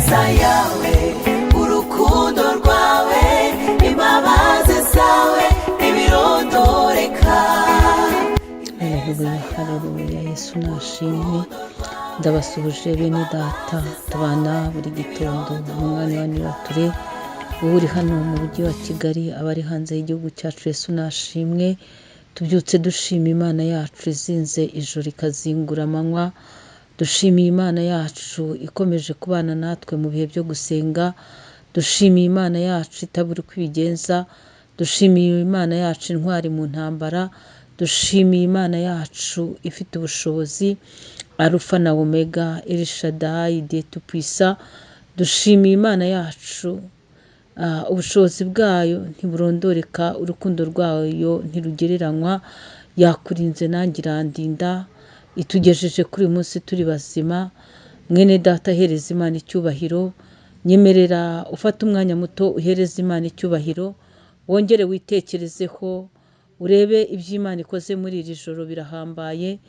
Ineza yawe, urukundo rwawe, imbabazi zawe ntibirondoreka. Haleluya, haleluya, Yesu nashimwe. Ndabasuhuje bene data tubana buri gitondo mu mwanya wa Nirature. Wowe uri hano mu mujyi wa Kigali, abari hanze y'igihugu cyacu, Yesu nashimwe. Tubyutse dushima Imana yacu izinze ijoro ikazingura amanywa. Dushimiye Imana yacu ikomeje kubana natwe mu bihe byo gusenga. Dushimiye Imana yacu itabura uko ibigenza. Dushimiye Imana yacu intwari mu ntambara. Dushimiye Imana yacu ifite ubushobozi, Arufa na Omega, Elishadayi, Dieu Tout-Puissant. Dushimiye Imana yacu, ubushobozi bwayo ntiburondoreka, urukundo rwayo ntirugereranywa. Yakurinze nanjye irandinda, itugejeje kuri uyu munsi turi bazima. Mwene data, hereza Imana icyubahiro. Nyemerera ufate umwanya muto uhereze Imana icyubahiro, wongere witekerezeho, urebe ibyo Imana ikoze muri iri joro birahambaye.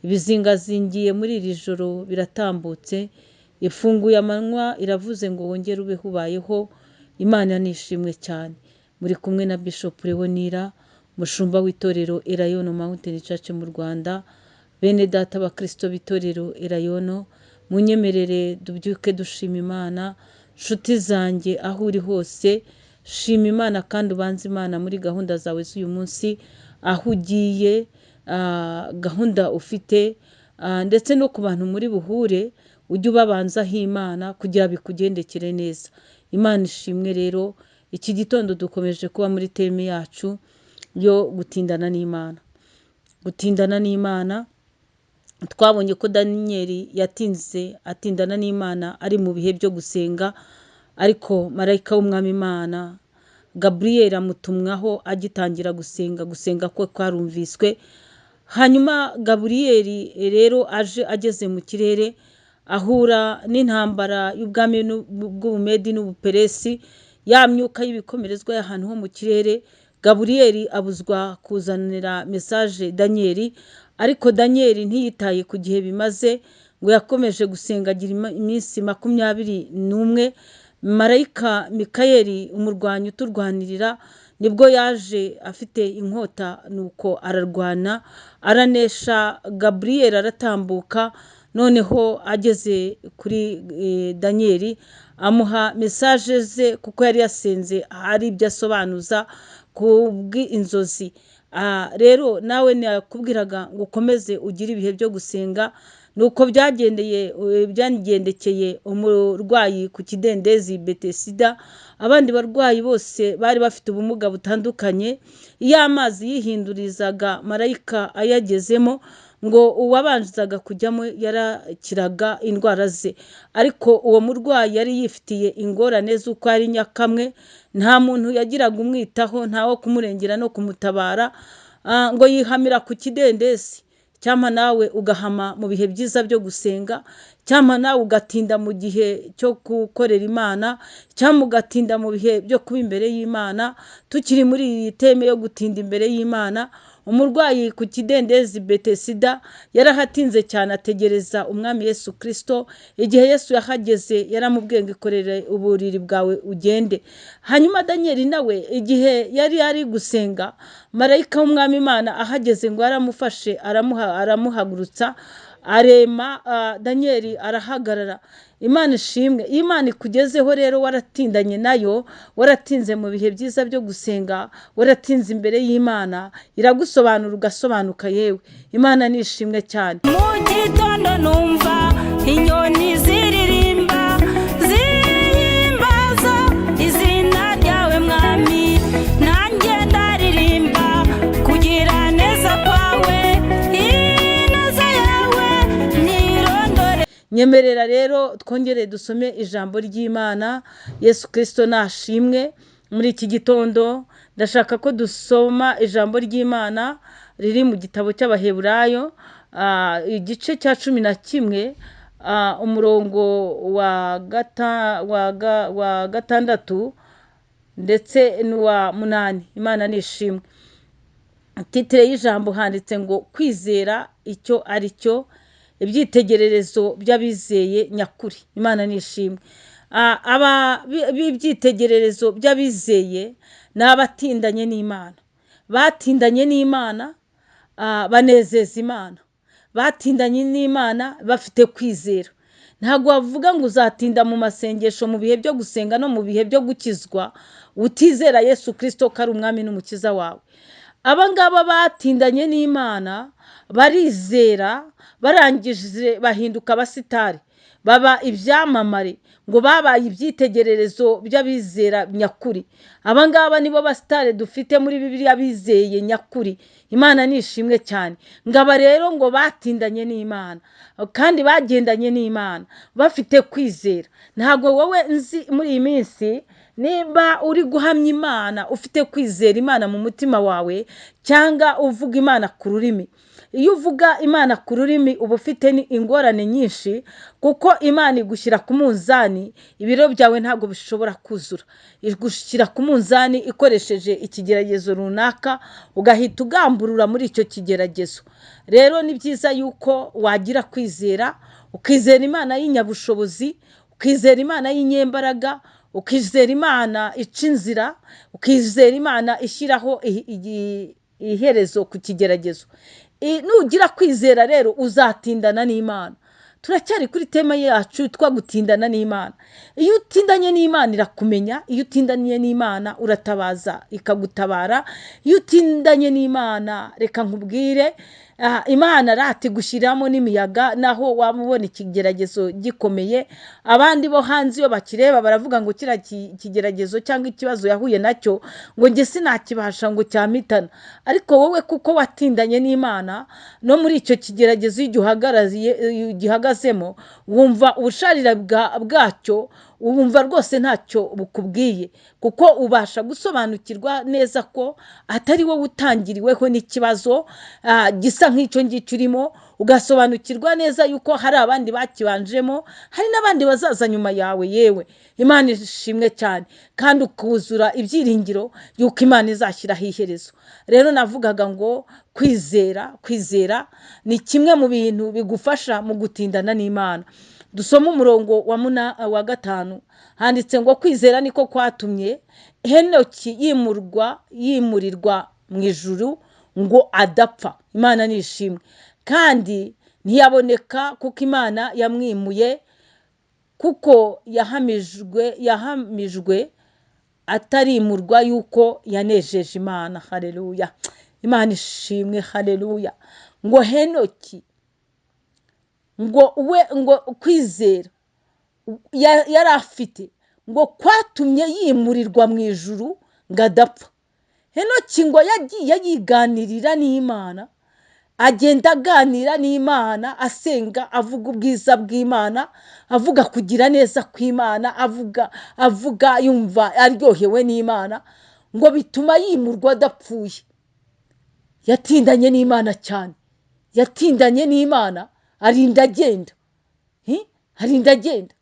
Ibizingazingiye muri iri joro biratambutse. Ifunguye amanywa, iravuze ngo wongere ube ubayeho. Imana nishimwe cyane. Muri kumwe na Bishop Leonira, umushumba w'itorero Elayono Mountain Church mu Rwanda. Bene data abakristo b'itorero Elayono, munyemerere dubyuke dushima Imana. Nshuti zanjye, aho uri hose shima Imana kandi ubanze Imana muri gahunda zawe z'uyu munsi, aho ugiye, gahunda ufite, ndetse no ku bantu muri buhure, ujye ubabanzaho Imana kugira bikugendekere neza. Imana ishimwe. Rero iki gitondo dukomeje kuba muri theme yacu yo gutindana n'Imana. Gutindana n'Imana, twabonye ko Daniyeli yatinze, atindana n'Imana ari mu bihe byo gusenga, ariko marayika w'Umwami Imana Gaburiyeli amutumwaho agitangira gusenga. Gusenga kwe kwarumviswe. Hanyuma Gaburiyeli rero aje, ageze mu kirere ahura n'intambara y'ubwami bw'Ubumedi n'Ubuperesi, ya myuka y'ibikomerezwa y'ahantu ho mu kirere. Gaburiyeli abuzwa kuzanira message Daniyeli, ariko Daniyeli ntiyitaye ku gihe bimaze, ngo yakomeje gusenga agira iminsi 21. Marayika Mikayeli, umurwanyi uturwanirira, nibwo yaje afite inkota, nuko ararwana, aranesha Gaburiyeli, aratambuka. Noneho ageze kuri Daniyeli amuha message ze, kuko yari yasenze hari ibyo asobanuza ku bw'inzozi. Rero nawe nakubwiraga ngo ukomeze ugire ibihe byo gusenga. Nuko byagendeye, byagendekeye umurwayi ku kidendezi Betesida. Abandi barwayi bose bari bafite ubumuga butandukanye, iyo amazi yihindurizaga marayika ayagezemo, ngo uwabanzaga kujyamo yarakiraga indwara ze. Ariko uwo murwayi yari yifitiye ingorane z'uko ari nyakamwe, nta muntu yagiraga umwitaho, ntawo kumurengera no kumutabara, ngo yihamira ku kidendezi. Cyampa nawe ugahama mu bihe byiza byo gusenga, cyampa nawe ugatinda mu gihe cyo gukorera Imana, cyangwa ugatinda mu bihe byo kuba imbere y'Imana. Tukiri muri iyi theme yo gutinda imbere y'Imana, umurwayi ku kidendezi Betesida yarahatinze cyane, ategereza Umwami Yesu Kirisito. Igihe Yesu yahageze yaramubwiye ngo ikorere uburiri bwawe ugende. Hanyuma Daniyeli nawe igihe yari ari gusenga, marayika w'Umwami Imana ahageze ngo yaramufashe, aramuhagurutsa, arema, Daniyeli arahagarara. Imana ishimwe. Iyo Imana ikugezeho rero waratindanye nayo, waratinze mu bihe byiza byo gusenga, waratinze imbere y'Imana, iragusobanura ugasobanuka. Yewe, Imana ni ishimwe cyane. Mu gitondo numva inyoni ziririmba, zihimbaza izina ryawe Mwami. Nanjye ndaririmba kugira neza kwawe, ineza yawe ntirondore. Nyemerera rero twongere dusome ijambo ry'Imana. Yesu Kirisito nashimwe. Muri iki gitondo ndashaka ko dusoma ijambo ry'Imana riri mu gitabo cy'Abaheburayo, igice cya 11, umurongo wa 6 ndetse n'uwa 8. Imana nishimwe. Titre y'ijambo handitse ngo kwizera icyo ari cyo, ibyitegererezo by'abizeye nyakuri. Imana nishimwe. Aba b'ibyitegererezo by'abizeye ni abatindanye n'Imana, batindanye n'Imana, banezeza Imana, batindanye n'Imana bafite kwizera. Ntabwo wavuga ngo uzatinda mu masengesho, mu bihe byo gusenga no mu bihe byo gukizwa, utizera Yesu Kirisito ko ari umwami n'umukiza wawe. Aba ngaba batindanye n'Imana barizera, barangije bahinduka abasitari, baba ibyamamare, ngo babaye ibyitegererezo by'abizera nyakuri. Aba ngaba nibo basitari dufite muri Bibiliya bizeye nyakuri. Imana ni ishimwe cyane. Ngaba rero ngo batindanye n'Imana kandi bagendanye n'Imana bafite kwizera. Ntabwo wowe nzi muri iyi minsi nimba uri guhamya Imana ufite kwizera Imana mu mutima wawe, cyangwa uvuga Imana ku rurimi. Iyo uvuga Imana ku rurimi uba ufite ingorane nyinshi, kuko Imana igushyira ku munzani, ibiro byawe ntabwo bishobora kuzura. Igushyira ku munzani ikoresheje ikigeragezo runaka, ugahita ugamburura muri icyo kigeragezo. Rero ni byiza yuko wagira kwizera, ukizera Imana y'inyabushobozi, ukizera Imana y'inyembaraga, ukizera Imana ica inzira, ukizera Imana ishyiraho iherezo ku kigeragezo. Nugira kwizera rero uzatindana n'Imana. Turacyari kuri tema yacu yitwa gutindana n'Imana. Iyo utindanye n'Imana irakumenya, iyo utindanye n'Imana uratabaza ikagutabara, iyo utindanye n'Imana reka nkubwire, Imana rati gushyiramo n'imiyaga, naho waba ubona ikigeragezo gikomeye. Abandi bo hanze iyo bakireba baravuga ngo kiriya kigeragezo cyangwa ikibazo yahuye nacyo ngo njye sinakibasha ngo cyampitana, ariko wowe kuko watindanye n'Imana no muri icyo kigeragezo iyo ugihagazemo wumva ubusharire bwacyo, wumva rwose ntacyo bukubwiye, kuko ubasha gusobanukirwa neza ko atari wowe utangiriweho n'ikibazo gisa nk'icyo ngicyo urimo, ugasobanukirwa neza yuko hari abandi bakibanjemo, hari n'abandi bazaza nyuma yawe. Yewe Imana ishimwe cyane, kandi ukuzura ibyiringiro yuko Imana izashyiraho iherezo. Rero navugaga ngo kwizera ni kimwe mu bintu bigufasha mu gutindana n'Imana. Dusome umurongo wa 5, handitse ngo kwizera niko kwatumye Henoki yimurirwa mu ijuru ngo adapfa. Imana ni ishimwe. Kandi ntiyaboneka kuko Imana yamwimuye, kuko yahamijwe atarimurwa yuko yanejeje Imana. Haleluya, Imana ishimwe. Haleluya. Ngo Henoki ngo we ngo kwizera yari afite ngo kwatumye yimurirwa mu ijuru ngo adapfa. Henoki ngo yagiye yiganirira n'Imana, agenda aganira n'Imana, asenga, avuga ubwiza bw'Imana, avuga kugira neza kw'Imana, avuga yumva aryohewe n'Imana, ngo bituma yimurwa adapfuye. Yatindanye n'Imana cyane, yatindanye n'Imana arinda agenda. Arinda agenda.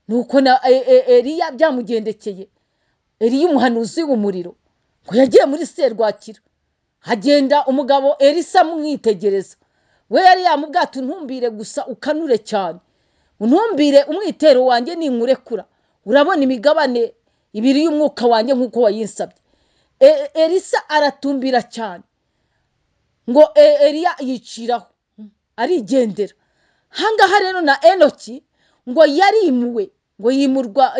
Nuko na Eliya byamugendekeye. Eliya umuhanuzi w'umuriro ngo yagiye muri serwakira, hagenda umugabo Elisa amwitegereza. We yari yamubwiye ati untumbire gusa ukanure cyane, untumbire umwitero wanjye ninkurekura, urabona imigabane ibiri y'umwuka wanjye nk'uko wayinsabye. Elisa aratumbira cyane ngo Eliya yiciraho arigendera. Hangaha rero na Enoki ngo yarimuwe, ngo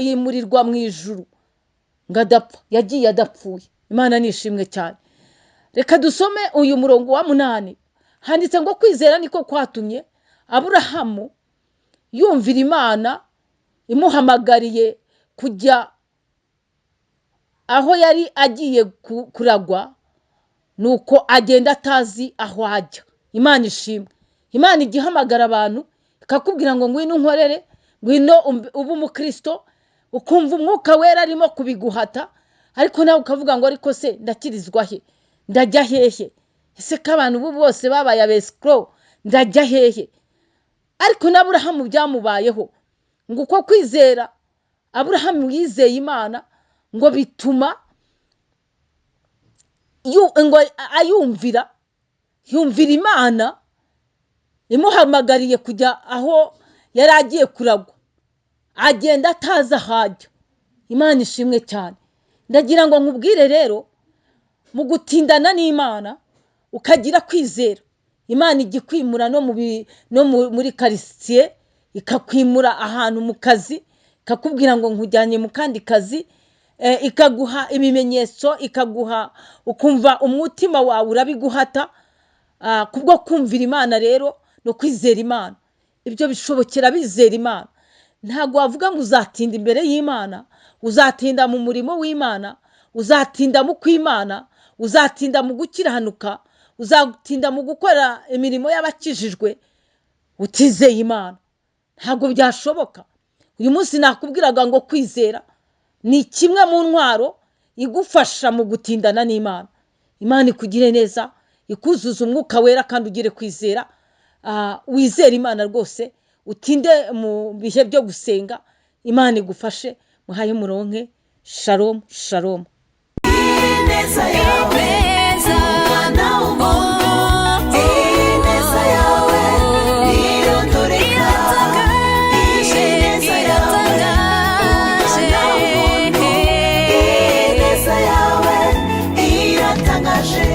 yimurirwa mu ijuru ngo adapfa, yagiye adapfuye. Imana ni ishimwe cyane. Reka dusome uyu murongo wa 8, handitse ngo kwizera niko kwatumye Aburahamu yumvira Imana imuhamagariye kujya aho yari agiye kuragwa, nuko agenda atazi aho ajya. Imana ishimwe. Imana ijya ihamagara abantu ikakubwira ngo ngwino unkorere, ngwino ube umukristo, ukumva umwuka wera arimo kubiguhata, ariko nawe ukavuga ngo ariko se ndakirizwa he, ndajya hehe, ese ko abantu ubu bose babaye abesikoro, ndajya hehe? Ariko na Aburahamu byamubayeho, ngo uko kwizera Aburahamu yizeye Imana ngo bituma ngo ayumvira, yumvira Imana imuhamagariye kujya aho yari agiye kuragwa, Agenda atazi aho ajya. Imana ishimwe cyane. Ndagira ngo nkubwire rero, mu gutindana n'Imana ukagira kwizera, Imana ijya ikwimura no muri karitsiye, ikakwimura ahantu mu kazi, ikakubwira ngo nkujyanye mu kandi kazi, ikaguha ibimenyetso, ikaguha ukumva umutima wawe urabiguhata. Kubwo kumvira Imana rero no kwizera Imana, ibyo bishobokera bizera Imana. Ntabwo wavuga ngo uzatinda imbere y'Imana, uzatinda mu murimo w'Imana, uzatinda mu kw'Imana, uzatinda mu gukiranuka, uzatinda mu gukora imirimo y'abakijijwe utizeye Imana. Ntabwo byashoboka. Uyu munsi nakubwiraga ngo kwizera ni kimwe mu ntwaro igufasha mu gutindana n'Imana. Imana ikugire neza, ikuzuza Umwuka Wera, kandi ugire kwizera. Wizere Imana rwose, utinde mu bihe byo gusenga. Imana igufashe. Muhaye muronke. Shalom, shalom. Ineza.